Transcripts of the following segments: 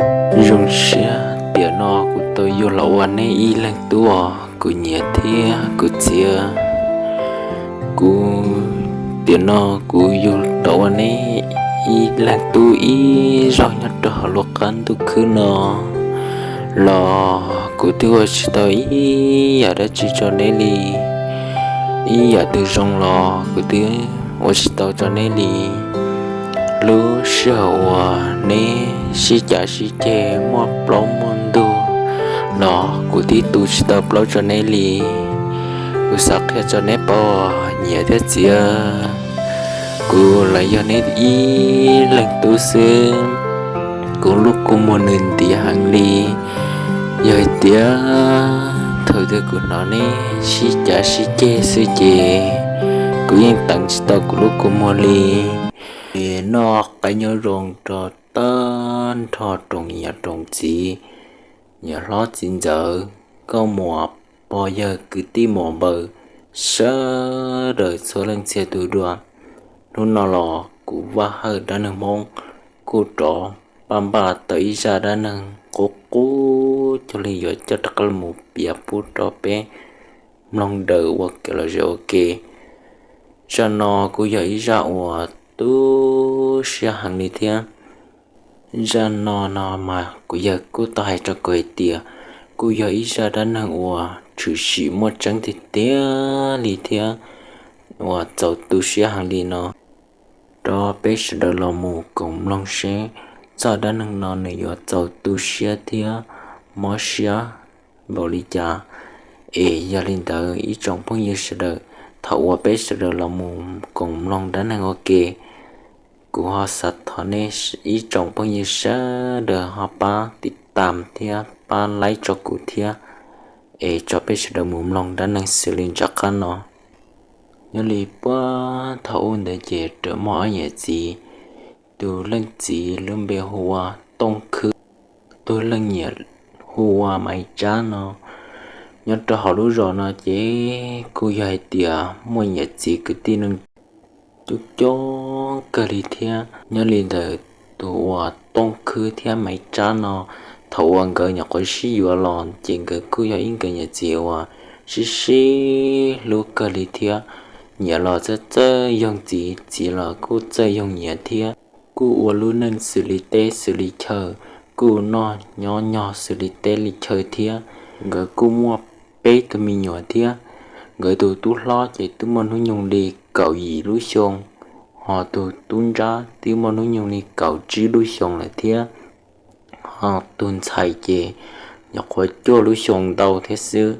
Zoo siab tiam no kuv tau yug los ua neb ib leeg tub os kuv niam thiab kuv txiv. Kuv, tiam no kuv yug los ua neb ib leeg tub ib zaug nyob rau hauv lub qab ntuj khwb no los kuv twb ua tsis tau ib yam dab tsi rau neb li. Ib yam twg zoo los kuv twb ua tsis tau rau neb li. Lub sij hawm uas neb sib cav sib ceg muaj plaub muaj ntug los kuv twb tu tsis tau plaub rau neb li. Kuv xav qhia rau neb paub, niam thiab txiv, kuv los yog neb ib leeg tub xwb. Kuv lub kua muag nws ntiav heev li. Yog hais tias thaum twg kuv hnov neb sib cav sib ceg xwb ces kuv yeej teev tsis tau kuv lub kua muag li. Es noj qab nyob zoo rau tag nrho rooj niam rooj txiv, niam hlob txiv ntxawm, nkauj muam, pog yawg kwv tij muam npawg, sawv daws txhua leej txhia tus dua. Hnub no los kuv Vaj Hawj dab neeg Hmoob kuj rov pab npaj tau ib zaj dab neeg qub qub cuag li yuav coj rov qab los piav pub rau peb mloog daws ua kev lom zem ua ke. Zaj no kuj yog ib zaj uas tu siab heev li thiab. Zaj no no mas kuv yawg kuj tau hais rau kuv hais tias kuj yog ib zaj dab neeg uas tshwm sim muaj tseeb tiag tiag li thiab uas txaus tu siab heev li no. Rau peb sawv daws los mus koom mloog seb zaj dab neeg no nws yuav txaus tu siab thiab mob siab npaum li cas. Es yog li ntawd ib tsoom phooj ywg sawv daws, thaum uas peb sawv daws los mus koom mloog dab neeg ua ke, kuv ho xav thov nej ib tsoom phooj ywg sawv daws ho pab tiv tam thiab pab laib rau kuv thiab, es tso peb sawv daws mus mloog dab neeg xws li nram qab no. Nyob li puag thaum ub ntawd ces muaj ob niam txiv, tus leej txiv lub npe hu ua Tooj Khwb, tus leej niam hu ua Maiv Tsab no. Nyob rau hauv lub zos no ces kuj yog hais tias muaj niam txiv kwv tij neej tsa coob coob kawg li thiab. Nyob li ntawd tus uas Tooj Khwb thiab Maiv Tsab no, thaum uas nkawd nyuam qhuav sib yuav los ces nkawd kuj yog ib nkawd niam txiv uas sib sib hlub kawg li thiab. Niam los txawj txawj yoog txiv, txiv los kuj txawj yoog niam thiab. Kuj ua lub neej xws li teb xws li chaw, kuj noj nyob nyog xws li teb li chaw thiab. Nkawd kuj muaj peb tug me nyuam thiab. Nkawd tus tub hlob ces twb muaj hnub nyoog li kaum yim lub xyoo, ho tus tub nrab twb muaj hnub nyoog li kaum tsib lub xyoo lawm thiab. Ho tus ntxhais ces nyuam qhuav cuaj lub xyoo ntau thiab xwb.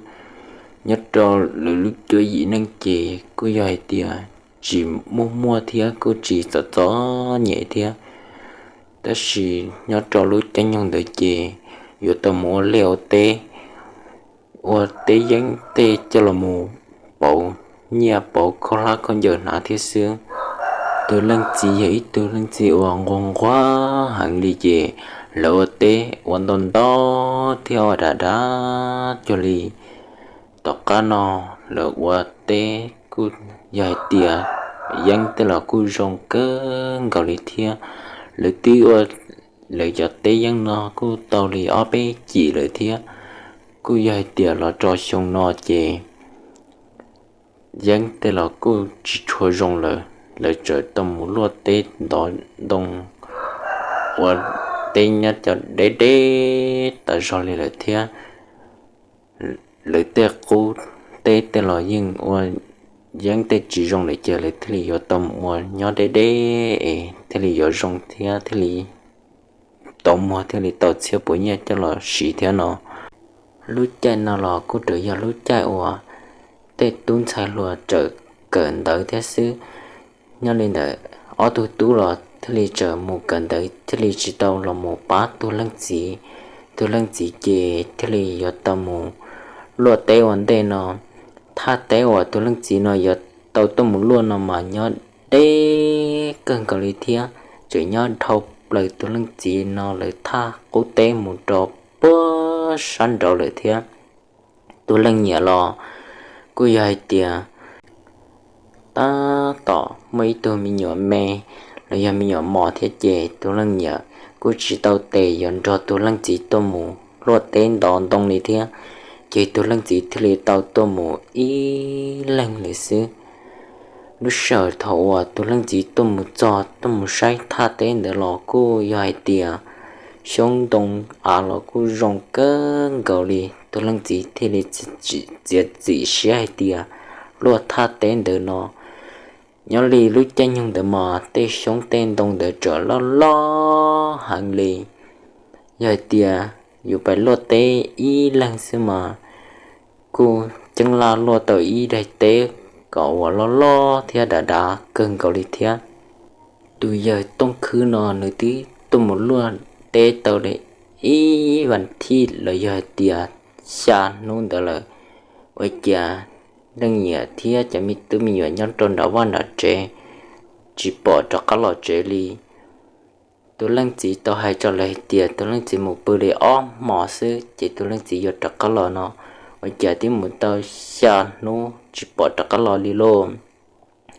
Nyob rau lawv lub cuab yim neej ces kuj yog hais tias tsis muaj muaj thiab kuj tsis txom txom nyem thiab. Tab sis nyob rau lub caij nyoog ntawd ces yuav tau mus ua liaj ua teb, ua teb yeeb tej coj los mus pauv nyiaj pauv khaub hlab khaub ncaws hnav thiab xwb. Tus leej txiv yog ib tug leej txiv uas nquag nquag heev li ces lawv ua teb ua ntau ntau thiab ua dav dav cuag li. Tom qab no lawv ua teb kuj yog hais tias yeeb tej los kuj zoo kawg nkaus li thiab. Lawv twb ua lawv cov teb yeeb no kuj tau li ob peb cim lawm thiab. Kuj yog hais tias los rau xyoo no ces yeeb tej los kuj tsis tshua zoo lawm, lawv txawm tau mus luaj teb ntov ntoo ua teb nyob cov deb deb tas zog li lawm thiab. Lawv tej qub teb tej los yeej ua yeeb tej tsis zoo lawm ces lawv thiaj li yuav tau mus ua nyob deb deb es thiaj li yuav zoo thiab thiaj li tau muag thiaj li tau txhiab puas nyiaj coj los siv thiab no. Lub caij no los kuj tseem yog lub caij uas tej tub ntxhais hluas tseem kawm ntawv thiab xwb. Nyob li ntawd ob tug tub los thiaj li tseem mus kawm ntawv thiaj li tsis tau los mus pab tus leej txiv. Tus leej txiv ces thiaj li yuav tau mus luaj teb ua ntej no. Thaj teb uas tus leej txiv no yuav tau tuaj mus luaj no mas nyob deb kawg nkaus li thiab, tseem nyob dhau plaws tus leej txiv no lawv thaj qub teb mus rau puag sab nraud lawm thiab. Tus leej niam los kuj yog hais tias tab tom muaj ib tug me nyuam me los yog me nyuam mos thiab ces tus leej niam kuj tsis tau tes yuav nrog tus leej txiv tuaj mus luaj teb ntov ntoo li thiab. Ces tus leej txiv thiaj li tau tuaj mus ib leeg lawm xwb. Lub sij hawm thaum uas tus leej txiv tuaj mus txog tuaj mus saib thaj teb ntawd los kuj yog hais tias xyoob ntoo av los kuj zoo kawg nkaus li. Tus leej txiv thiaj li txiav txim siab hais tias luaj thaj teb ntawd no. Nyob li lub caij nyoog ntawd mas tej xyoob tej ntoo ntawd tseem loj loj heev li. Yog hais tias yus pais luaj teb ib leeg xwb mas kuj ceeb laj luaj tau ib daim teb kom uas loj loj thiab dav dav kawg nkaus li thiab. Tus yawg Tooj Khwb no nws twb tuaj mus luaj teb tau li ib vas thib los yog hais tias xya hnub ntawd lawm. Ua cas leej niam thiab cov me tub me nyuam nyob rau nram vaj nram tsev tsis pom rov qab los tsev li. Tus leej txiv tau hais rau lawv hais tias tus leej txiv mus pw li ob hmos xwb ces tus leej txiv yuav rov qab los no, ua cas twb mus tau xya hnub tsis pom rov qab los li lauj.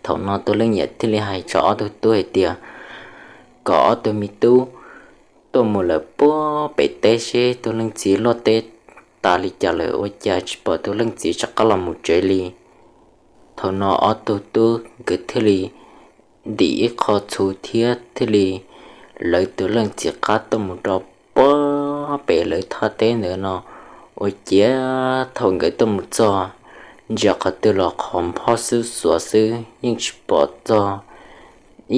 Thaum no tus leej niam thiaj li hais rau ob tug tub hais tias kom ob tug me tub tuaj mus lawm puag pem teb seb tus leej txiv luaj teb tas li cas lawm ua cas tsis pom tus leej txiv rov qab los mus tsev li. Thaum no ob tug tub nkawd thiaj li ntim ib qho txhuv thiab thiaj li lawv tus leej txiv qab tuaj mus rau puag pem lawv thaj teb ntawd no. Ua ciav thaum nkawd tuaj mus txog, ntsia qhov twg los qhov nphob xwb xuav xwb yeej tsis pom txog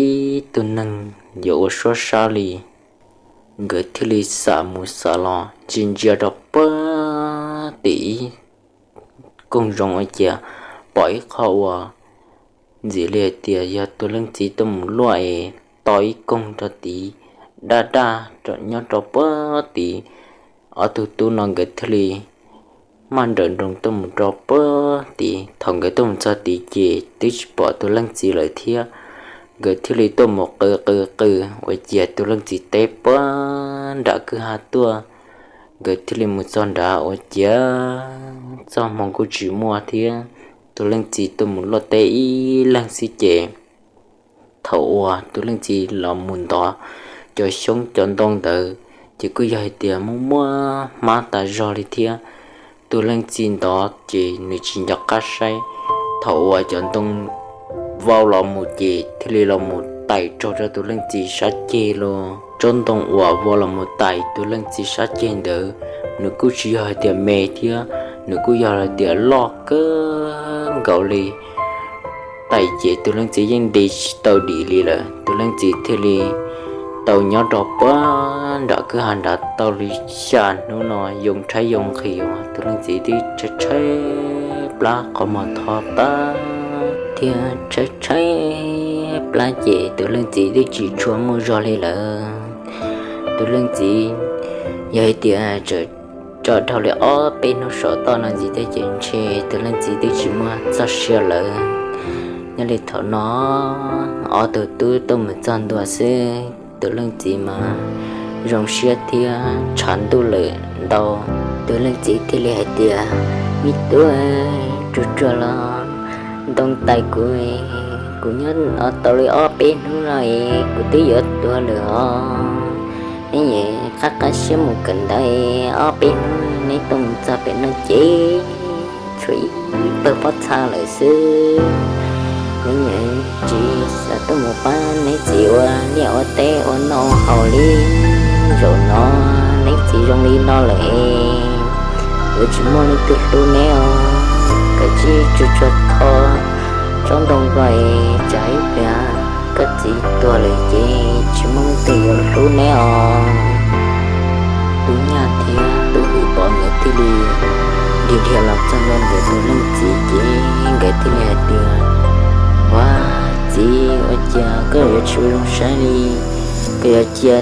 ib tug neeg yuav ua suab sab li. Nkawd thiaj li xam mus xam los ntsia ntsia rau puag tim ib koog zoo ua ciav pom ib qho uas ntxim li hais tias yog tus leej txiv tuaj mus luaj es to ib koog rau tid daj daj nyob rau puag tid. Ob tug tub no nkawd thiaj li maj nrawm nroos tuaj mus rau puag tid. Thaum nkawd tuaj mus txog tid ces twb tsis pom tus leej txiv lawm thiab. Nkawd thiaj li tuaj mus qw qw qw ua ciav tus leej txiv teb puag nram kwj ha tuaj. Nkawd thiaj li mus txog nrad ua ciav txoj hmoo kuj tsis muaj thiab. Tus leej txiv tuaj mus luaj teb ib leeg xwb ces thaum uas tus leej txiv los mus ntov cov xyoob cov ntoo ntawd ces kuj yog hais tias muaj muaj hmab tas zog li thiab. Tus leej txiv ntov ces nws tsis nco qab saib, thaum uas cov ntoo vau los mus ces thiaj li los mus tais raug rau tus leej txiv sab ceg los. Tsob ntoo uas vau los mus tais tus leej txiv sab ceg ntawd nws kuj tsis yog hais tias me thiab, nws kuj yog hais tias loj kawg nkaus li. Tais ces tus leej txiv yeej nti tsis tau dim li lawm. Tus leej txiv thiaj li tau nyob rau puag nram kwj ha nrad tau li xya hnub no yoo tshaib yoo nqhis uas tus leej txiv twb tshaib tshaib plab qhov muag tho tag thiab tshaib tshaib plab ces tus leej txiv twb tsis tshua muaj zog li lawm. Tus leej txiv yog hais tias tseem tso dhau li ob peb hnub saum toj no ntxiv thiab ces ntshe tus leej txiv twb tsis muaj txoj sia lawm. Nyob li thaum no ob tug tub tuaj mus txog ntua xwb, tus leej txiv mas zoo siab thiab tshav ntuj lawm ntau. Tus leej txiv thiaj li hais tias, Me tub, tsuag tsuag los ntoo tais kuv, kuv nyob tau li ob peb hnub no es kuv twb yuav tuag lawm os. Neb qab qab siab mus kawm ntawv, ob peb hnub neb tuaj mus txog pem no ces tshuav ib pawg pob txha lawm xwb. Neb tsis xav tuaj mus pab neb txiv ua liaj ua teb ua noj ua haus li. Zaum no neb txiv zoo li no lawm es yuav tsis muaj leej twg hlub neb os. Koj cia li tsuag tsuag tho tsob ntoo ko es tsam ib pliag koj txiv tuag lawm ces tsis muaj leej twg yuav hlub neb os. Tub Nyaj thiab Tub Hwm Pov nkawd thiaj li dhia dhia los txog ntua ntawm tus leej txiv ces nkawd thiaj li hais tias, Ua txiv, ua cas koj yuav tsis ua zoo saib li? Koj yuav cia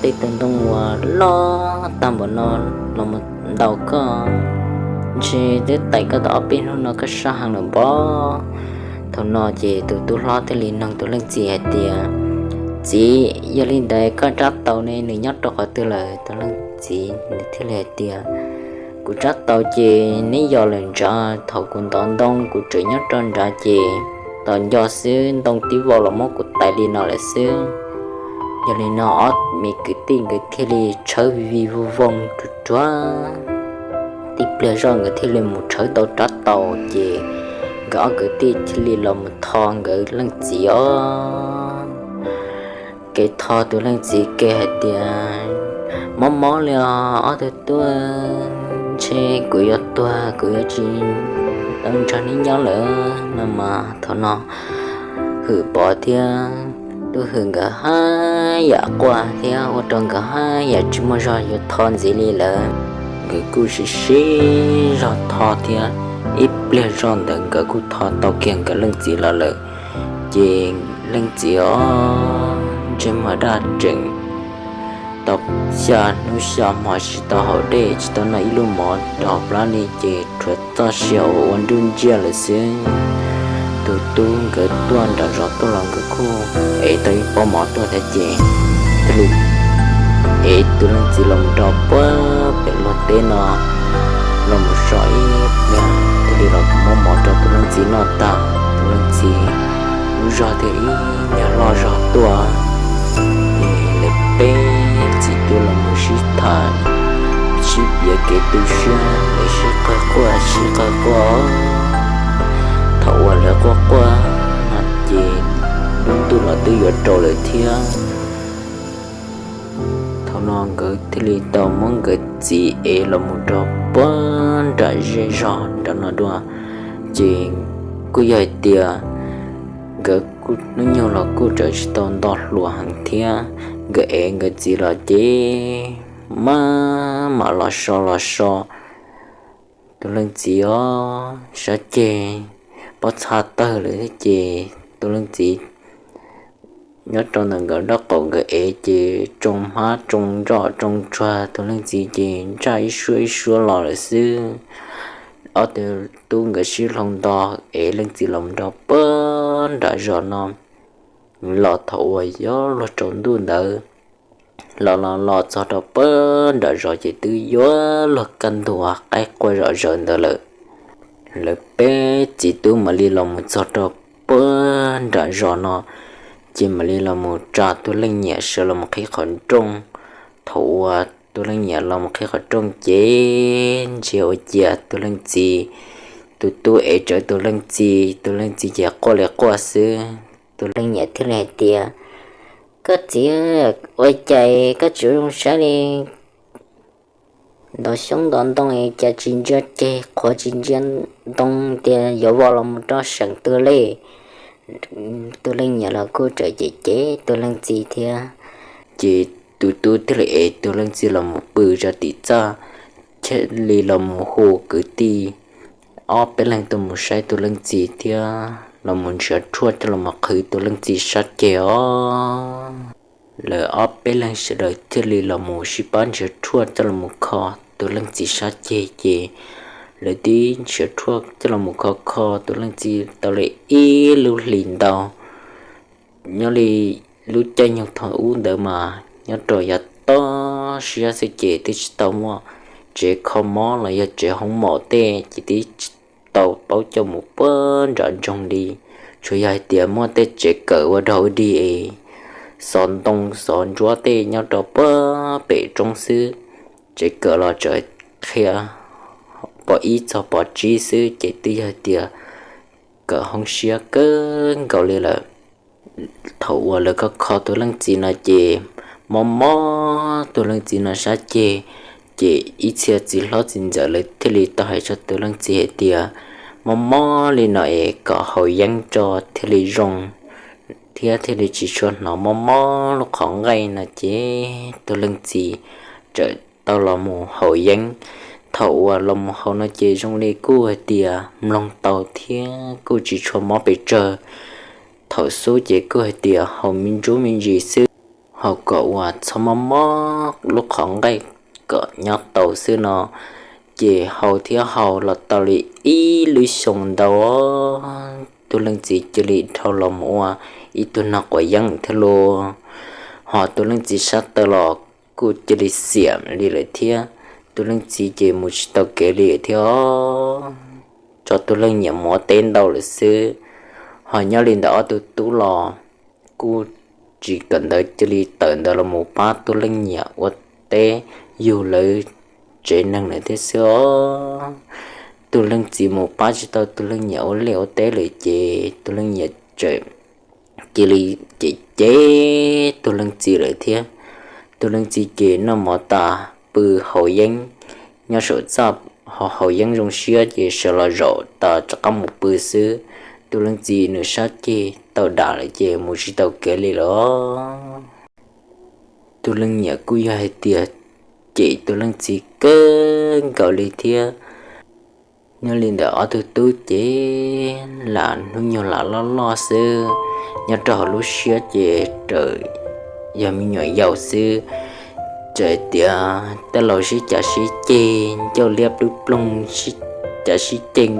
tej tus ntoo uas loj tag npaum no los mus ntaus koj, ntshe twb tais koj tau ob peb hnub no koj sab heev lawm pob. Thaum no ces tus tub hlob thiaj li nug tus leej txiv hais tias, Txiv, yog li ntawd koj rab taus ne nws nyob rau qhov twg lawm? Tus leej txiv nws thiaj li hais tias, Kuv rab taus ces neb yos lawm nrad, thaum kuv ntov ntoo kuv tseem nyob rau nrad ces tos nco xwb ntoo twb vau los muab kuv tais li no lawm xwb. Yog li no ob me kwv tij nkawd thiaj li tshawb vij vij voog voog ruag ruag. Tib pliag zoj nkawd thiaj li mus tshawb tau rab taus ces nkawd ob kwv tij thiaj li los mus tho nkawd leej txiv os. Kev tho tus leej txiv ke hais tias, mob mob li os ob tug tub, ntshe kuv yuav tuag kuv yuav tsis tau nrog neb nyob lawm no mas thaum no Hwm Pov thiab Tub Hwm nkawd haj yam quaj thiab ua rau nkawd haj yam tsis muaj zog yuav tho ntxiv li lawm. Nkawd kuj sib sib zog tho thiab ib pliag zoj ntawd nkawd kuj tho tau kiag nkawd leej txiv los lawm. Ces leej txiv os, ntsej muag daj tseem tau xya hnub xya hmo tsis tau haus dej tsis tau noj ib lub mov rau plab li ces rhuav txoj sia uas ua nruj ntsiag lawm xwb. Tus tub nkawd tuaj nram zos tuaj los nkawd kuj ev tau ib pob mov tuaj thiab ces thiaj li ev tus leej txiv los mus rau puag pem luag teb no los mus so ib pliag thiaj li los muab mov rau tus leej txiv noj tag. Tus leej txiv lub zog thiaj ib nyuag loj zog tuaj. Ces lawv peb txiv tub los mus sib tham sib piav kev tu siab, lawv sib qawg quaj sib qawg quaj. Thaum uas lawv quaj quaj no ces lub ntuj los twb yuav rau lawm thiab. Thaum no nkawd thiaj li tau muab nkawd txiv ev los mus rau puag nram zej zog nram no dua. Ces kuj yog hais tias nkawd hnub nyoog los kuj tseem tsis tau nto hluas heev thiab, nkawd ev nkawd txiv los ces maj mam los so los so. Tus leej txiv os, sab ceg pob txha tawg lawm thiab ces tus leej txiv nyob rau ntawm nkawd nraub qaum nkawd ev ces tsoo hmab tsoo ntsoj tsoo tsuag, tus leej txiv ces ntsaj ib suab ib suab los lawm xwb. Ob tug tub nkawd sib hloov nto ev leej txiv los mus rau puag nram zos no. Los thaum uas yuav luag tsaus ntuj ntawd, los los los txog rau puag nram zos ces twb yuav luag kaj ntug qaib qua zom zaws ntawd lawm. Lawv peb txiv tub mam li los mus txog rau puag nram zos no, ces mam li los mus tsa tus leej niam sawv los mus qhib qhov rooj. Thaum uas tus leej niam los mus qhib qhov rooj ces ntsia ua ciav tus leej txiv, tus tub ev tsawv tus leej txiv, tus leej txiv ces quaj li quaj xwb. Tus leej niam thiaj li hais tias, koj txiv, ua cas koj tsis zoo saib li, nto xyoob nto ntoo cas tsis ntsia ceg qhuav tsis ntsia ntoo tias yuav vau los mus rau seem twg li. Tus leej niam los kuj tseem cem cem tus leej txiv thiab. Ces tus tub thiaj li ev tus leej txiv los mus pw rau tim txaj, thiaj li los mus hu kwv tij ob peb leeg tuaj mus saib tus leej txiv thiab los mus nrhiav tshuaj coj los mus qhwv tus leej txiv sab ceg os. Lawv ob peb leeg sawv daws thiaj li los mus sib pab nrhiav tshuaj coj los mus kho tus leej txiv sab ceg ces lawv twb nrhiav tshuaj coj los mus kho kho tus leej txiv tau li ib lub hlis ntau. Nyob li lub caij nyoog thaum ub ntawd mas nyob rau yav toj siab xwb ces twb tsis tau muaj tsev kho mob los yog tsev hoob mom tej ces twb tsis tau paub coj mus puag nram nroog li. Tsuas yog hais tias muaj tej tsev kawm ua dog ua dig es xov ntoo xov ntsuab tej nyob rau puag pem roob xwb. Tsev kawm los tseem qhia pos ib txog pos tsib xwb ces twb yog hais tias kawm hoob siab kawg nkaus li lawm. Thaum uas lawv kho kho tus leej txiv no ces mob mob tus leej txiv no sab ceg, ces ib txhia txiv hlob txiv ntxawm lawv thiaj li tau hais rau tus leej txiv hais tias, mob mob li no es kom haus yeeb tso thiaj li zoo thiab thiaj li tsis tshua hnov mob mob lub qhov nqaij no ces tus leej txiv txawm tau los mus haus yeeb. Thaum uas los mus haus no ces zoo li kuj hais tias mloog tau thiab kuj tsis tshua mob pes tsawg. Thaum xub ces kuj hais tias haus me ntsuab me ntsis xwb, haus kom uas txhob mob mob lub qhov nqaij kom nyob tau xwb no. Ces haus thiab haus los tau li ib lub xyoo ntau, tus leej txiv cia li dhau los mus ua ib tug nag quav yeeb thiab lauj. Ho tus leej txiv sab taw los kuj cia li xiam li lawm thiab. Tus leej txiv ces mus tsis tau kev li thiab, tso tus leej niam mus ua teb ntau lawm xwb. Ho nyob li ntawm ob tug tub los kuj tsis kawm ntawv cia li tawm ntawd los mus pab tus leej niam ua teb yug lawv tsev neeg lawm thiab xwb os. Tus leej txiv mus pab tsis tau tus leej niam ua liaj ua teb lawm ces tus leej niam txawm cia li cem cem tus leej txiv lawm thiab. Tus leej txiv ces noj mov tas pw haus yeeb nyob saum txaj, haus yeeb zoo siab ces sawv los zaum tas rov qab mus pw xwb. Tus leej txiv nws sab ceg tau dam lawm ces mus tsis tau kev li lawm. Tus leej niam kuj yog hais tias cem tus leej txiv kawg nkaus li thiab. Nyob li ntawm ob tug tub ces lam hnub nyoog lam loj loj xwb, nyob rau hauv lub siab ces tseem yog me nyuam yaus xwb. Txawm tias tej laus sib cav sib ceg ncauj liab plub ploog sib cav sib ceg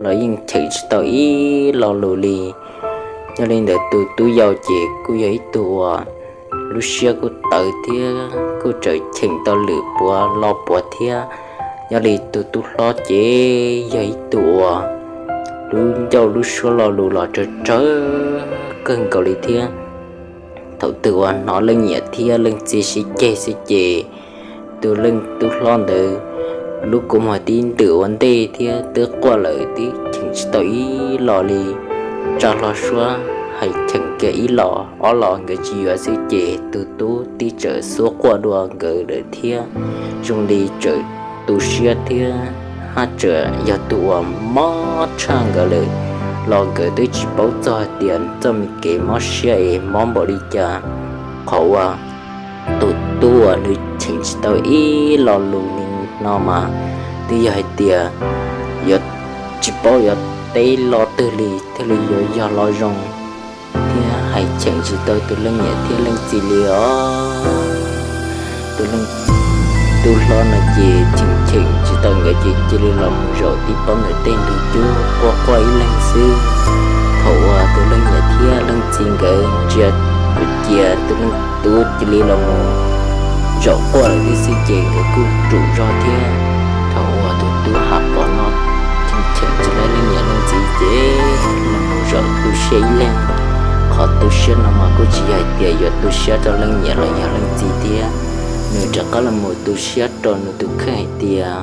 los yeej cheem tsis tau ib lo lus li. Nyob li ntawd tus tub yau ces kuj yog ib tug uas lub siab kuj tawv thiab kuj tseem cheem tau lwm puav lo puav thiab. Nyob li tus tub hlob ces yog ib tug uas lub ncauj lub suab lo lus los tsawg tsawg kawg nkaus li thiab. Thaum twg uas hnov leej niam thiab leej txiv sib ceg xwb ces tus leej tub hlob ntawd lub kua muag tib ntws ua ntej thiab twb quaj lawm, twb cheem tsis tau ib lo li. Tsa hlo suab hais cheem kiag ib los ob los nkawd tsis yuav xwb ces tus tub tib txawm xuab quaj dua nkawd lawm thiab. Zoo li txawm tu siab thiab haj tseem yog tus uas mob tshaj nkawd lawm los nkawd twb tsis paub txog hais tias txoj me kev mob siab es mob npaum li cas. Qhov uas tus tub uas nws cheem tsis tau ib lo lus li no mas twb yog hais tias yuav tsis paub yuav teb lo twg li thiaj li yuav yog lo zoo thiab hais cheem tsis tau tus leej niam thiab leej txiv li os. Tus leej tub hlob no ces cheem cheem tsis tau nkawd ces cia li los mus zaum tib pob ntawm tej ntug cub quaj quaj ib leeg xwb. Thaum uas tus leej niam thiab leej txiv nkawd ntsia cia tus leej tub cia li los mus zaum quaj lawm thiab xwb ces nkawd kuj ruam zog thiab. Thaum uas tus tub ha pom no cheem cheem tsis tau leej niam leej txiv ces los mus zaum tu siab ib leeg. Qhov tu siab no mas kuj tsis yog hais tias yuav tu siab rau leej niam los yog leej txiv thiab, nws rov qab los mus tu siab rau nws tus kheej hais tias,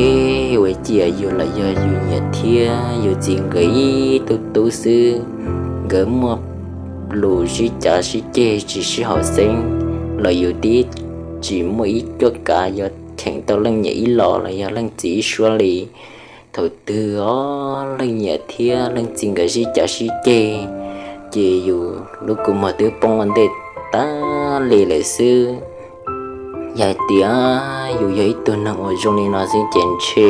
ib, ua ciav yus los yog yus niam thiab yus txiv nkawd ib tug tub xwb, nkawd muaj lus sib cav sib ceg tsis sib haum xeeb los yus twb tsis muaj ib cuab kav yuav cheem tau leej niam ib los los yog leej txiv ib suab li. Thaum twg os leej niam thiab leej txiv nkawd sib cav sib ceg ces yus lub kua muag twb poob ua ntej tag li lawm xwb. Yog hais tias yus yog ib tug neeg uas zoo li no xwb ces ntshe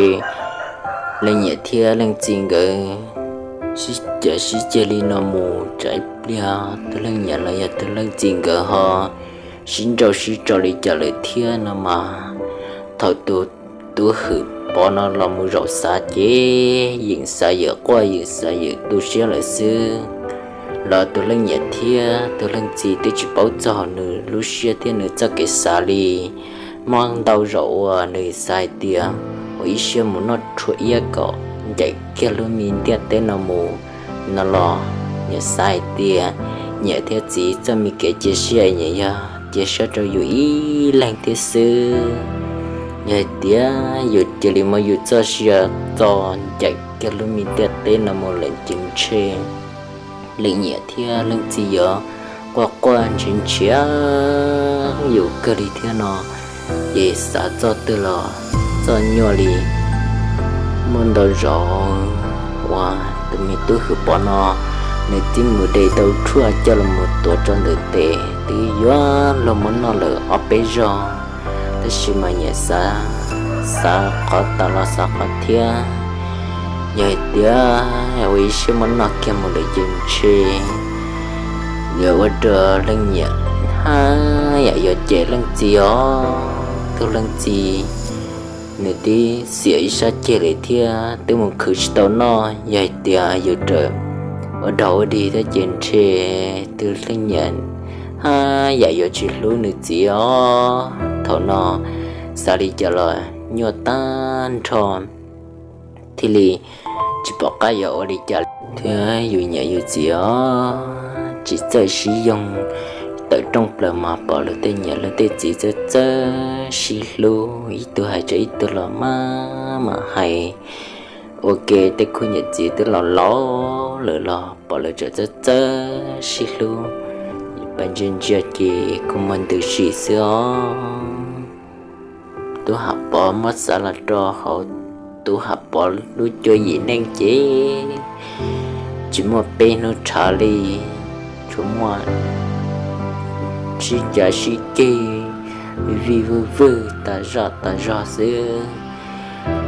leej niam thiab leej txiv nkawd sib cav sib ceg li no mus tsam ib pliag tus leej niam los yog tus leej txiv nkawd ho sib nrauj sib tso li cas lawm thiab no mas. Thaum tus tub hwm pov no los mus zaum xav ces yeej xav yawm quaj yeej xav yawm tu siab lawm xwb. Los tus leej niam thiab tus leej txiv twb tsis paub txog nws lub siab thiab nws txoj kev xav li. Hmo ntau zaum uas nws xav hais tias ua ib siab mus noj rhuav iab kom ncaim kiag lub me ntiaj teb no mus no los nyias xav hais tias nyias thiab txiv txoj me kev cia siab nyias yog cia siab rau yus ib leeg thiab xwb. Yog hais tias yus cia li muab yus txoj sia txo ncaim kiag lub me ntiaj teb no mus lawm ces ntshe leej niam thiab leej txiv yuav quaj quaj ntshiab ntshiab yus kawg li thiab no. Ces xav txoj twg los txoj nyuaj li. Muaj ntau zaus uas tus me tub hwm pov no nws twb mus de tau tshuaj coj los mus tuav rau ntawm tes twb yuav luag muab noj lawm ob peb zaug, tab sis mas nyias xav, xav qhov tas los xav qhov thiab. Yog hais tias ua ib siab muab noj kiag mus lawm ces ntshe yuav ua rau leej niam haj yam yuav cem leej txiv os. Tus leej txiv nws twb xiam ib sab ceg lawm thiab twb mus khwv tsis tau noj, yog hais tias yus rawm ua dog ua dig thiab ces ntshe tus leej niam haj yam yuav tsis hlub nws txiv os. Thaum no xav li cas los nyuaj tag nrho, thiaj li tsis pom qab yuav ua li cas thiab yus niam yus txiv os. tsis txawj sib yoog, tawm rooj plaws mas pom luag tej niam luag tej txiv txawj txawj sib hlub, ib tug hais rau ib tug los maj mam hais, ua ke tej khub niam txiv twb laus laus lawm los pom lawv tseem txawj txawj sib hlub. Pab ntsia ntsia ces kuv muag ntws sim xwb os. Tub Ham Pov muab xav los rau hauv Tub Ham Pov lub cuab yim neej ces tsis muaj peb hnub tshav li, tsuas muaj sib cav sib ceg, vij vwj vwj tas zaj tas zog xwb.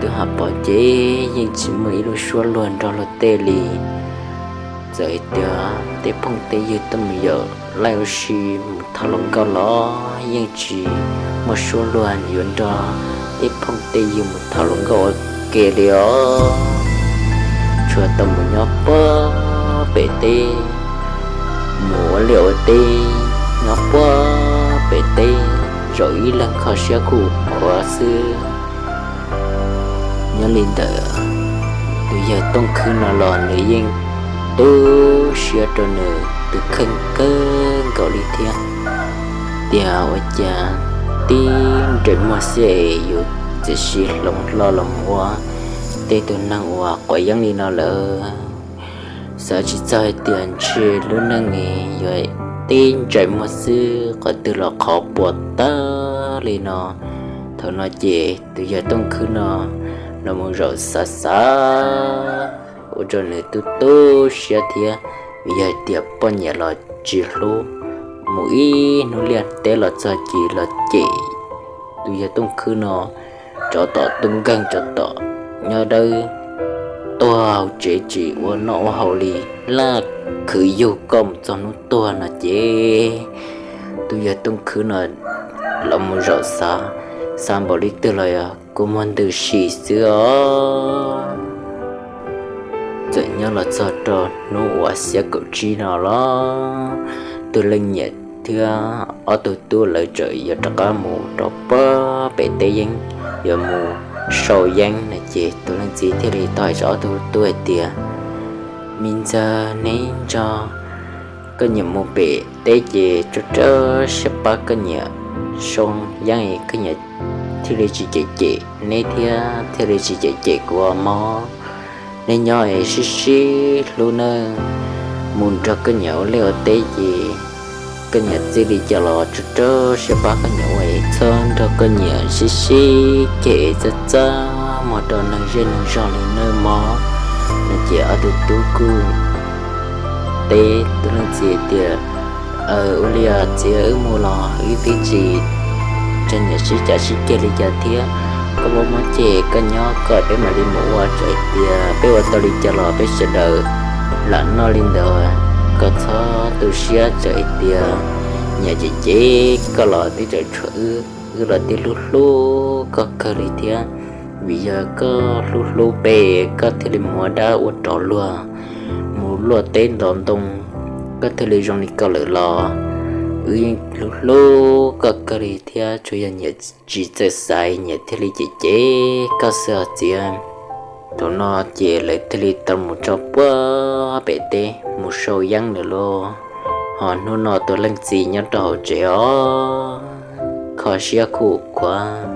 Tub Ham Pov ces yeej tsis muaj ib lub suab luag nrog luag tej li. Txawm tias tej phooj tej ywg tuaj mus yaum laij ua si mus tham hluas nkauj los yeej tsis muaj suab luag yuav nrog tej phooj tej ywg mus tham hluas nkauj ua ke li os. Tsuas tau mus nyob puag pem teb, mus ua liaj ua teb nyob puag pem teb, zaum ib leeg kho siab khuj khuav xwb. Nyob li ntawd, tus yawg Tooj Khwb no los nws yeej tu siab rau nws tus kheej kawg nkaus li thiab, tias ua cas tib ntsais muag xwb es yus txawm sim hloov hlo los ua tib tug neeg uas quav yeeb li no lawm. Xav tsis txog hais tias ntshe lub neej yuav tib ntsais muag xwb qhov twg los qhov puas tag li no. Thaum no ces tus yawg Tooj Khwb no los mus zaum xav xav ua rau nws tu tu siab thiab, vim yog tias poj niam los tsis hlub, mus ib hnub liaj teb los txog ces los cem tus yawg Tooj Khwb no, tsov tom tu nkeeg tsov tom nyob dawb tuag hauv tsev tsis ua noj ua haus li, laj khwv yug koj mus txog hnub tuag no ces tus yawg Tooj Khwb no los mus zaum xav, xav npaum li twg los yog kua muag ntws sim xwb os. Txawm nyob los txog rau hnub uas xiab kaum tsib no los tus leej niam thiab ob tug tub lawv txawm yuav rov qab mus rau puag pem teb yeeb, yuav mus sau yeeb no ces tus leej txiv thiaj li tau hais rau ob tug tub hais tias, me ntxawg, neb nrog koj niam mus pem teb ces rau rau siab pab koj niam sau yeeb, koj niam thiaj li tsis cem cem neb thiab thiaj li tsis cem cem kuv mog. Neb nyob es sib sib hlub nawb, mus nrog koj niam ua liaj ua teb ces koj niam txij li cas los rau rau siab pab koj niam ua es txhob nrog koj niam sib sib ceg es txaj txaj muag rau neeg zej neeg zog li nawb mog. No ces ob tug tub kuj teb tus leej txiv tias, aw, ua li os txiv, wb mus los wb twb tsis nrog niam sib cav sib ceg li cas thiab, koj muab muab ceg koj nyob kom peb mam li mus ua, txawm tias peb ua tau li cas los peb sawv daws lam noj li ntawd, koj txhob tu siab, txawm tias niam cem cem koj los twb tseem tshuav wb, wb los twb hlub hlub koj kawg li thiab, vim yog koj hlub hlub peb koj thiaj li mus ua dab ua rov luag, mus luaj teb ntov ntoo, koj thiaj li zoo li koj lawm los wb yeej hlub hlub koj kawg li thiab, tsuas yog niam tsis txawj xaiv niam thiaj li cem cem koj xwb os txiv. Thaum no ces lawv thiaj li tau mus rau puag pem teb mus sau yeeb lawm lauj. Ho hnub no tus leej txiv nyob rau hauv tsev os, kho siab khuj khuav,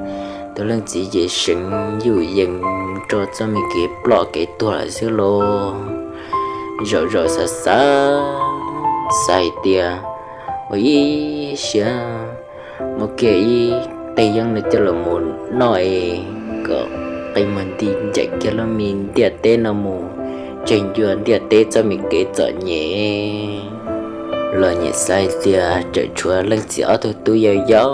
tus leej txiv ces seev yuj yees mus rau txoj me kev ploj kev tuag lawm xwb lauj. Zaum zaum xav xav, xav hais tias ua ib siab muab kiag ib teg yeeb no coj los mus noj es kom qi muag nti ncaim kiag lub me ntiaj teb no mus, tseg ncua ntiaj teb txoj me kev txom nyem. Los niam xav hais tias tseem tshuav leej txiv ob tug tub yau yau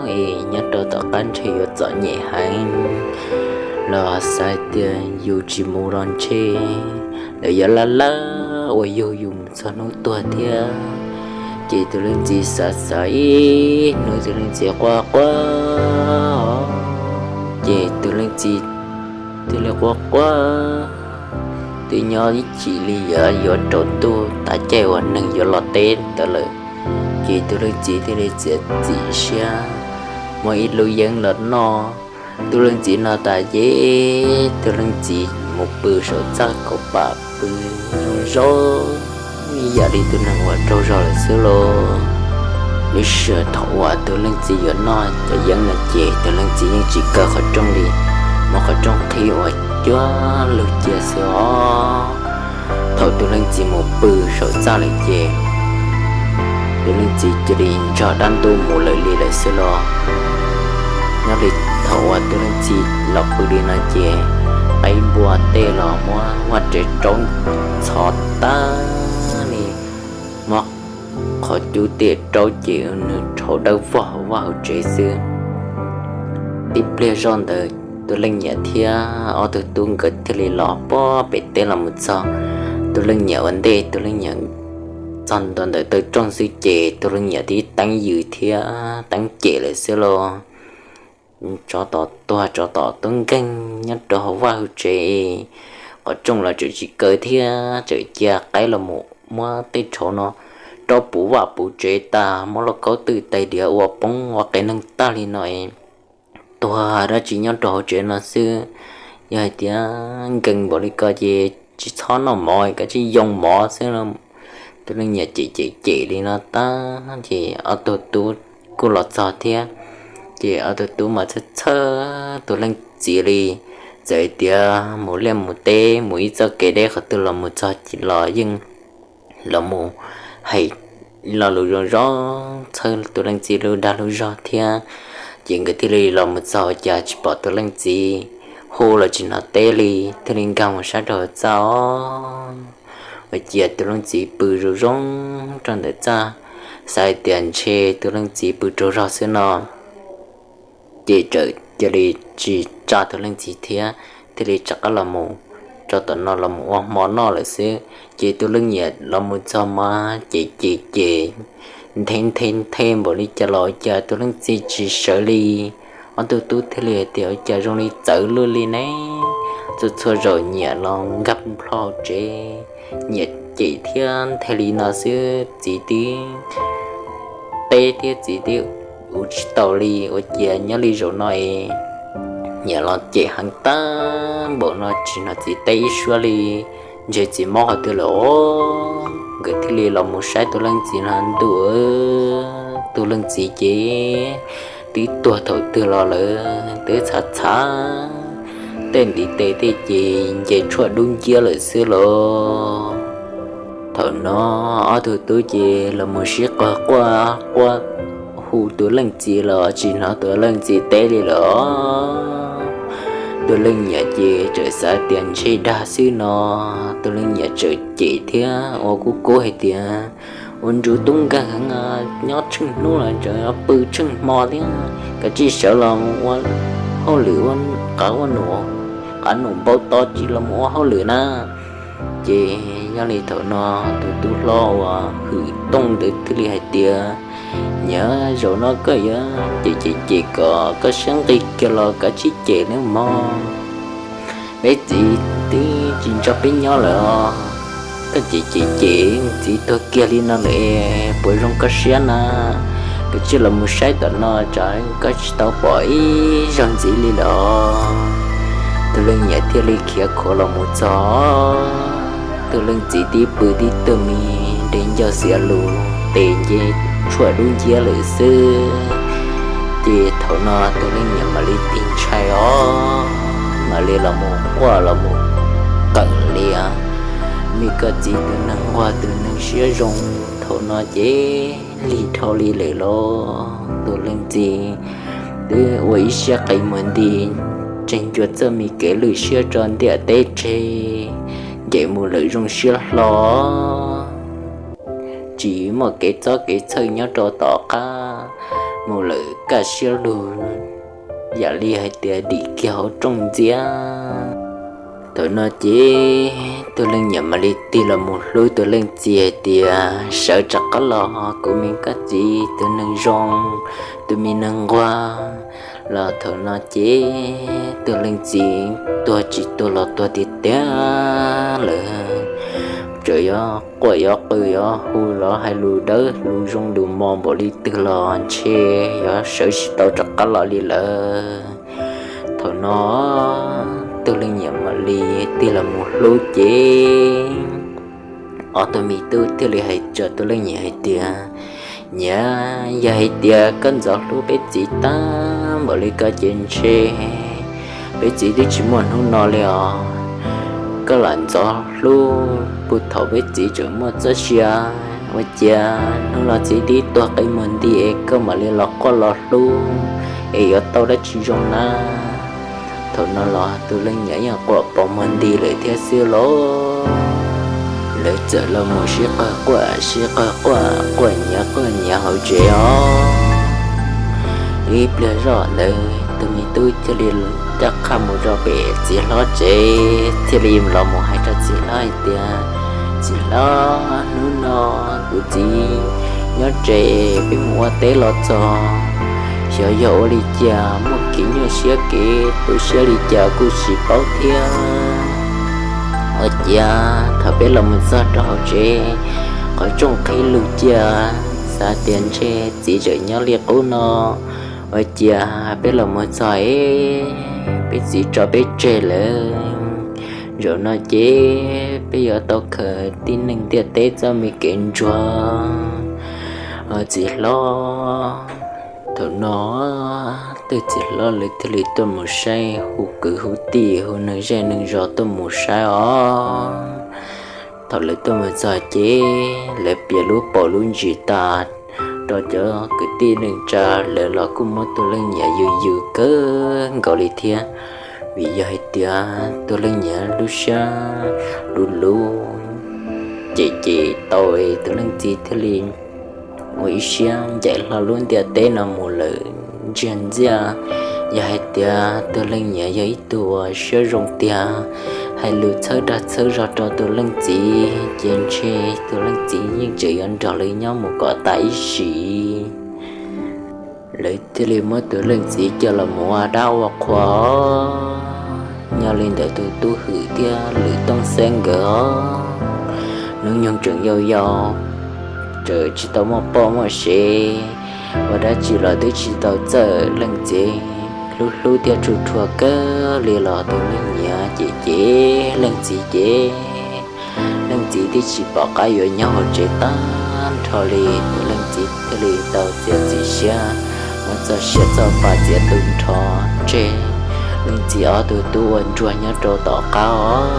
es nyob rau tom qab ntshe yuav txom nyem heev. Los xav hais tias yus tsis mus los ntshe lawv yuav laj laj ua yug yus mus txog hnub tuag thiab. Ces tus leej txiv xav xav ib hnub tus leej txiv quaj quaj, ces tus leej txiv thiaj li quaj quaj, twb nyob ib chim li yuav yuav rau ntuj tav caij uas neeg yuav los teb ntawd lawm. Ces tus leej txiv thiaj li txiav txim siab muab ib lub yeeb los noj. Tus leej txiv noj tas ces tus leej txiv mus pw saum txaj kaum pam pw zoo zoo. ib yam li tus neeg uas raug zog lawm xwb lauj. Lub sij hawm thaum uas tus leej txiv yuav noj cov yeeb no ces tus leej txiv yeej tsis kaw qhov rooj li, muab qhov rooj qhib ua cuag lug cia xwb os. Thaum tus leej txiv mus pw saum txaj lawm ces tus leej txiv cia li nrog dab ntub mus lawm li lawm xwb lauj. Nyob li thaum uas tus leej txiv los pw li no ces qaib npua tej los muab vaj tsev raub ntxhov tag li, muab qhov cub tej raub ces nws rhaub dawb vog hauv vaj hauv tsev xwb. Tib pliag zoj ntawd tus leej niam thiab ob tug tub nkawd thiaj li los puag pem teb los mus txog. Tus leej niam ua ntej, tus leej niam txog ntua ntawm taw rooj xwb ces tus leej niam tib teeb yws thiab teeb cem lawm xwb lauj. Tsov tom tuag tsov tom tub nkeeg nyob rau hauv vaj hauv tsev, qhov rooj los tseem tsis kaw thiab tseem cia qaib los mus muab tej rhaub no raub puv vaj puv tsev tas, muab lauj kaub twj tais diav ua poob ua qe neeg tag li no, tuag dab tsi nyob rau hauv tsev no xwb. Yog hais tias nkees npaum li ko ces tsis txhob noj mov, kav tsij yoo mov xwb. Tus leej niam cem cem cem li no tag ces ob tug tub kuj los txog thiab. Ces ob tug tub mas txhawj txhawj tus leej txiv li, txawm hais tias mus liaj mus teb mus ib txoj kev deb qhov twg los mus txog los yeej los mus hais lo lus zoo zoo txhawb tus leej txiv lub dag lub zog thiab. Ces nkawd thiaj li los mus txog ua cas tsis pom tus leej txiv, hu los tsis hnov teb li, thiaj li nkag mus saib rau hauv txaj os. Ua cas tus leej txiv pw zoo zoo rau ntawm txaj, xav hais tias ntshe tus leej txiv pw raug zog xwb no. Ces txawm cia li tsis tsa tus leej txiv thiab, thiaj li rov qab los mus rau tom no los mus ua hmo noj lawm xwb. Ces tus leej niam los mus txog mas ces ces ces nthe nthe nthe npaum li cas los ua cas tus leej txiv tsis sawv li. Ob tug tub thiaj li hais tias ua cas zoo li txawv luaj li ne. Txhua txhua zaus niam los nkag plho tsev, niam cem thiab nthe li no xwb, txiv twb teb thiab txiv twb ua tsis tau li, ua cas nyob li zaum no es niam los cem heev tag npaum no tsis hnov txiv teb ib suab li, ntshe txiv mob qhov twg lawm os. Nkawd thiaj li los mus saib tus leej txiv no ntuj, tus leej txiv ces twb tuag thaum twg los lawm, twb txhav txhav, tej ntiv tes tej ces nce tshuaj dub nciab lawm xwb los. Thaum no ob tug tub ces los mus sib qawg quaj quaj hu tus leej txiv los tsis hnov tus leej txiv teb li lawm. Tus leej niam ces txawm xav tias ntshe dag xwb no, tus leej niam txawm cem thiab ua kub kub hais tias ua ntsuj tub nkeeg heev, nyob tsheej hnub los tseem pw tsheej hmo thiab, kav tsij sawv los ua hauj lwm, ua qav ua num, qav num npau taws tsis los mus ua hauj lwm na. Ces nyob li thaum no tus tub hlob uas hwm tooj ntawd thiaj li hais tias, niam, zaum no koj yuav cem cem cem kom koj siab nqig kiag los kav tsij cem nawb mog. Peb txiv twb tsis nrog peb nyob lawm os. Koj cem cem cem txiv tuag kiag li no lawm puas zoo koj siab na? Kav tsij los mus saib tom no tsam koj tsis tau pom ib zaug ntxiv li lawm os. Tus leej niam thiaj li khiav khuav los mus txog, tus leej txiv tib pw tib tug me nres ncauj xiav lus, tes nce tshuaj dub nciab lawm xwb. Ces thaum no tus leej niam mam li tig ntshai os, mam li los mus quaj los mus qawm li, me koj txiv tus neeg nquag tus neeg siab zoo, thaum no ces lig dhau li lawm los. Tus leej txiv twb ua ib siab qis mus nti, tseem ncua txoj me kev lwj siab tso ntiaj teb tseg, nce mus lawm zoo siab hlo, tsis muaj kev txob kev txhawj nyob rau tom qab, mus lawm kaj siab lug, yam li hais tias dim kiag hauv rooj ntxiab. Thaum no ces tus leej niam mam li tig los mus hlub tus leej txiv hais tias, sawv rov qab los kuv me koj txiv tus neeg zoo, tus me neeg nquag. Los thaum no ces tus leej txiv tuag tsis tuag los tuag tiag tiag lawm, txawm yuav quaj yuav qw yuav hu los hais lus dawb lus zoo lus mos npaum li twg los ntshe yuav sawv tsis tau rov qab los li lawm. Thaum no tus leej niam mam li tig los mus hlub ces Ob tug me tub thiaj li hais rau tus leej niam hais tias, Niam, yog hais tias koj ntxov hlub peb txiv tag npaum li ko ces ntshe peb txiv twb tsis muaj hnub no li os. Koj lam ntxov hlub puag thaum peb txiv tseem muaj txoj sia, ua cas hnub no txiv twb tuag qi muag nti es koj mam li los quaj los hlub, es yuav tau dab tsi zoo na? Thaum no los tus leej niam yeej quaj pos muag nti lawm thiab xwb lauj. Lawv txawm los mus sib qawg quaj sib qawg quaj, quaj nyiav quaj nyiav hauv tsev os. Ib pliag zoj ntawd tus me tub thiaj li rov qab mus rau pem txiv hlob tsev, thiaj li los mus hais rau txiv hlob hais tias, Txiv hlob, hnub no kuv txiv nyob tsev, peb mus ua teb los txog, xyov yog ua li cas muaj kev nyuaj siab kev tu siab li cas kuj tsis paub thiab. Ua ciav thaum peb los mus txog rau hauv tsev, qhov rooj qhib lug cia, xav tias ntshe txiv tseem nyob li qub no. Ua ciav peb los mus txog es peb txiv tso peb tseg lawm. Zaum no ces peb yuav tau khaws tib neeg ntiaj teb txoj me kev ntsuag. Txiv hlob, thaum no tej txiv hlob lawv thiaj li tuaj mus saib, hu kwv hu tij hu neeg zej neeg zos tuaj mus saib os. Thaum lawv tuaj mus txog ces lawv piav lub paus lub ntsis tas rau cov kwv tij neej tsa, lawv los kuj muab tus leej niam yws yws kawg nkaus li thiab. Vim yog hais tias tus leej niam lub siab luv luv, cem cem tau es tus leej txiv thiaj li ua ib siab ncaim hlo lub ntiaj teb no mus lawm ntsiag ntxiaj. Yog hais tias tus leej niam yog ib tug uas siab zoo tiag, hais lus txhawb dag txhawb zog rau tus leej txiv, ces ntshe tus leej txiv yeej tseem yuav nrog lawv nyob mus kom tas ib sim. Lawv thiaj li muab tus leej txiv coj los mus ua dab ua qhua. Nyob li ntawm tus tub Hwm thiab Lwm Tooj Xeeb nkawd os, hnub nyoog tseem yau yau, tseem tsis tau muaj poj muaj sev, ua dab tsi los twb tsis tau txawj. Leej txiv hlub hlub thiab tshua tshua kawg li los tus leej niam cem cem leej txiv ces leej txiv twb tsis pom qab yuav nyob hauv tsev tag nrho li. Tus leej txiv thiaj li tau txiav txim siab muab txoj sia txoj pa txiav tu nrho tseg leej txiv ob tug tub ua ntsuag nyob rau tom qab os.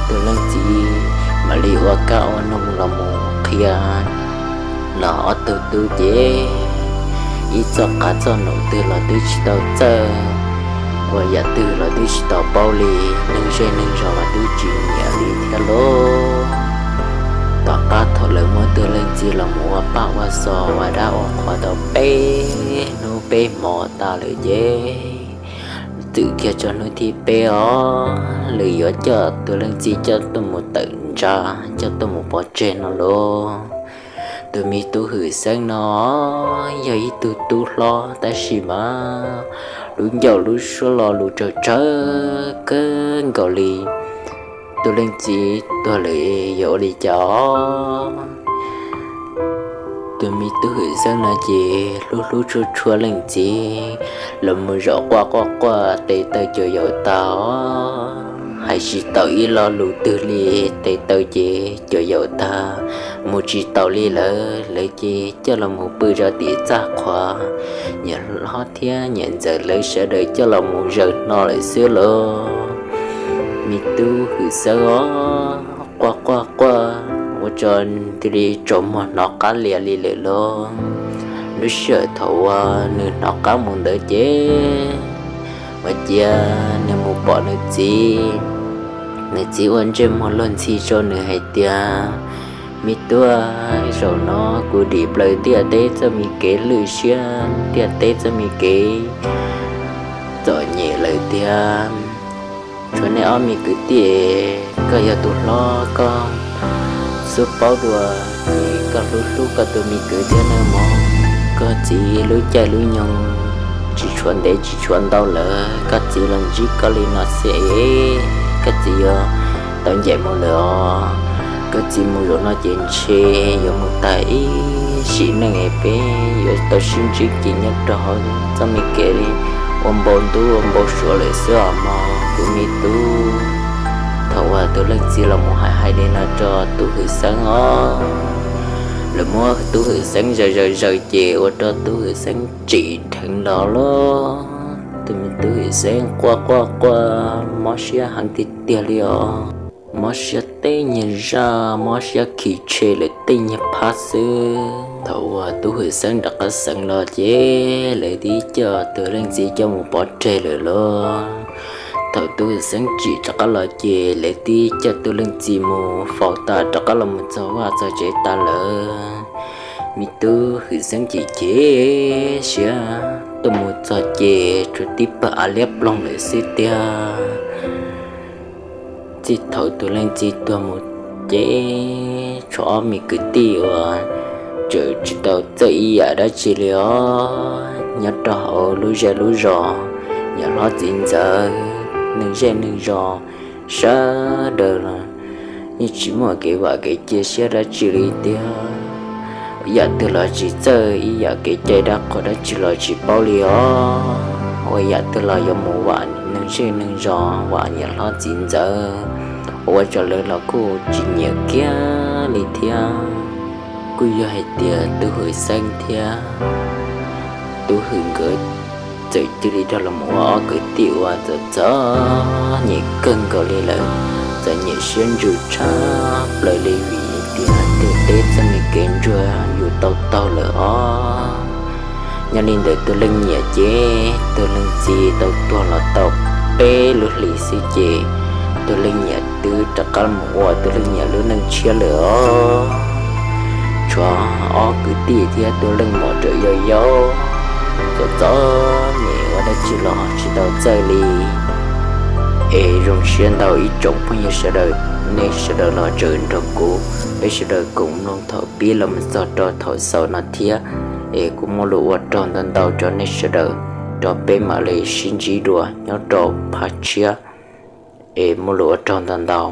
Tus leej txiv mam li ua kab ua noog los mus qhia los ob tug tub ces ib txoj qav txoj num twg los twb tsis tau txawj, ua yam twg los twb tsis tau paub li, neeg zej neeg zos los twb tsis nyiam li thiab lauj. Tom qab thaum lawv muab tus leej txiv los mus ua paj ua xo ua dab ua qhua tau peb hnub peb hmo tas lawm ces txwm kiag tso hnub thib peb os, lawv yuav coj tus leej txiv coj tuaj mus tawm ntsa, coj tuaj mus pov tseg no lauj. Tus me tub Hwm Xeeb no yog ib tug tub hlob tab sis mas lub ncauj lub suab lo lus tsawg tsawg kawg nkaus li. Tus leej txiv tuag lawm yuav ua li cas os? Tus me tub Hwm Xeeb no ces hlub hlub tshua tshua leej txiv, los mus zaum quaj quaj quaj tes taw cuag yaum tag os. Hais tsis tau ib lo lus twg li, tes taw ces cuag yaum tag, mus tsis taus li lawm. Lawv ces coj los mus pw rau tim txaj qhua, niam hlob thiab niam ntxawm lawv sawv daws coj los mus zaws hno lawm xwb lauj. Me tub Hwm Xeeb os, quaj quaj quaj ua rau nws cia li tsaus muag hnov qab lias li lawm lauj. Lub sij hawm thaum uas nws hnov qab mus ntawd ces ua ciav nws mus pom nws txiv. Nws txiv ua ntsej muag luag ntxhi rau nws hais tias, Me tub, zaum no kuv dim plaws ntiaj teb txoj me kev lwj siab, ntiaj teb txoj me kev txom nyem lawm tiag. Tshuav nej ob me kwv tij, koj yog tus hlob, koj xub paub dua, koj hlub hlub koj tus me kwv thiab nawb mog. Koj txiv lub caij lub nyoog tsis tshuav ntev tsis tshuav ntau lawm, koj txiv los ntsib koj li no xwb es koj txiv yuav tau ncaim mus lawm os. Koj txiv mus zaum no ces ntshe yuav mus tag ib sim neej es peb yuav tau sib ntsib kis nyob rau hauv txoj me kev ua npau ntub ua npau suav lawm xwb os mog kuv me tub. Thaum uas tus leej txiv los mus hais hais li no rau Tub Hwm Xeeb os, lawv muab Tub Hwm Xeeb zaws zaws zaws ces ua rau Tub Hwm Xeeb tsim dheev los lawm. Tus me Tub Hwm Xeeb quaj quaj quaj mob siab heev tiag tiag li os. Mob siab tej nyuag zaj, mob siab khi tshe lawm tej nyuag phab xwb. Thaum uas Tub Hwm Xeeb rov qab xeev los ces lawv twb coj tus leej txiv coj mus pov tseg lawm lauj. Thaum Tub Hwm Xeeb tsim rov qab los ces lawv twb coj tus leej txiv mus faus tas rov qab los mus txog vaj txog tsev tas lawm. Me Tub Hwm Xeeb ces chim siab tuaj mus txog ces tsuas tib pawg av liab ploog lawm xwb tiag. Txij thaum tus leej txiv tuag mus ces tshuav ob me kwv tij uas tseem tsis tau txawj ib yam dab tsi li os. Nyob rau hauv lub zej lub zos, niam hlob txiv ntxawm, neeg zej neeg zos sawv daws los yeej tsis muaj kev vam kev cia siab dab tsi li tiag. Ib yam twg los tsis txawj, ib yam kev cai dab qhuas dab tsi los tsis paub li os. Ua yam twg los yuav mus vam neeg zej neeg zos, vam niam hlob txiv ntxawm, ua rau lawv los kuj tsis nyiam kiag li thiab. Kuj yog hais tias Tub Hwm Xeeb thiab Tub Hwm nkawd txawm cia li rov los mus ua ob kwv tij uas txom txom nyem kawg nkaus li lawm, txom nyem siab ntsws tshaj plaws li vim tias tuag teb txoj me kev ntsuag yus tau taug lawm os. Nyob li ntawd tus leej niam ces tus leej txiv tau tuag los tau peb lub hlis xwb ces tus leej niam twb rov qab mus ua tus leej niam lub neej tshiab lawm os. Tshuav ob kwv tij thiab tus leej muam tseem yau yau, txom txom nyem ua dab tsi los tsis tau txawj li. Es zoo siab ntau ib tsoom phooj ywg sawv daws, nej sawv daws los tseem nrog kuv, peb sawv daws koom mloog thaum pib los mus txog rau thaum xaus no thiab. Es kuv muaj lus ua raug ntau ntau rau nej sawv daws, rau peb mam li sib ntsib dua nyob rau phab tshiab. Es muaj lus ua raug ntau ntau.